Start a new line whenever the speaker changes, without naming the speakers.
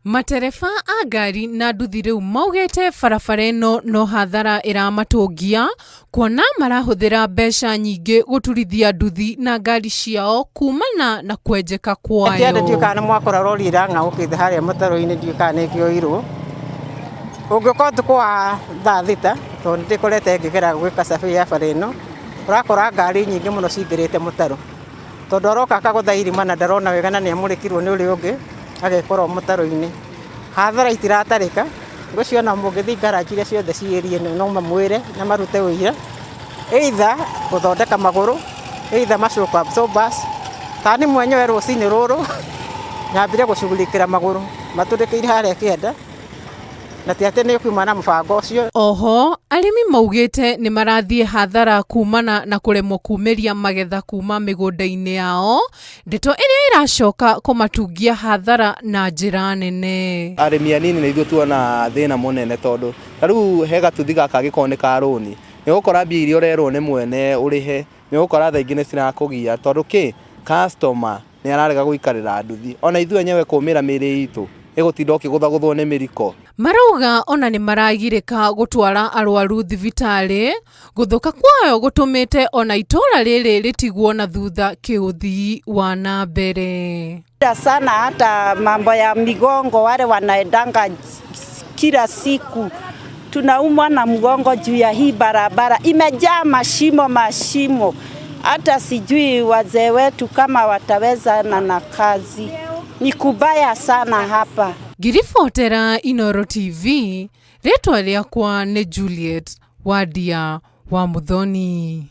Matereba a ngari na nduthi rĩu maugĩte barabara ĩno no hathara ĩramatũngia kuona marahũthĩra mbeca nyingĩ gũturithia nduthi na ngari ciao kumana na kwenjeka kwayo.
Kĩanda ndiũĩ kana nĩ mwakora rori ĩrang'aũkĩte harĩa mũtaro-inĩ, ndiũĩ kana nĩ ĩkĩoirwo. Ũngĩũka ũtukũ wa thaa 6, tondũ nĩ ndĩkorete ngĩgera gwĩka survey ya bara ĩno, ũrakora ngari nyingĩ mũno cingĩrĩte mũtaro. Tondũ aroka akagũtha irima na ndarona wega na nĩ amũrĩkirwo nĩ ũrĩa ũngĩ, agekora mũtaro-inĩ. Hathara itiratarĩka, ngwĩciria ona mũngĩthiĩ garage iria ciothe ciĩ area ĩno no mamwĩre na marute ũira, either gũthondeka magũrũ, either ma shock absorbers, ta niĩ mwenyewe rũcinĩ rũrũ nyambire gũcugurikĩra magũrũ matũrĩkĩire harĩa kĩanda, na ti atĩ nĩ kuma na mũbango ũcio.
Oho, arĩmi maugĩte nĩ marathiĩ hathara kumana na kũremwo kumĩria magetha kuma mĩgũnda-inĩ yao, ndeto ĩrĩa ĩracoka kũmatungia hathara na njĩra nene.
Arĩmi anini nĩ ithuĩ tuona thĩna mũnene, tondũ ta rĩu he gatuthi gaka angĩkorwo nĩ ka rũni, nĩ ũgũkora mbia iria ũrerwo nĩ mwene ũrĩhe, nĩ ũgũkora thaa ingĩ nĩ cirakũgia, tondũ kĩ customer nĩ ararega gũikarĩra nduthi. Ona ithuĩ enyewe kũmĩra mĩrĩ itũ ĩgũtinda ũkĩgũthagũthwo nĩ mĩriko.
Marauga ona nĩ maragirĩka gũtwara arwaru thibitarĩ, gũthũka kwayo gũtũmĩte ona itũra rĩrĩ rĩtigwo na thutha kĩũthii wa na mbere.
Sana hata mambo ya migongo, wale wanaendanga kila siku tunaumwa na mgongo juu ya hii barabara imejaa mashimo mashimo, hata sijui wazee wetu kama wataweza na kazi. Ni kubaya sana hapa.
Ngĩribotera Inooro TV, rĩtwa rĩakwa nĩ Juliet Wandia wa Muthoni.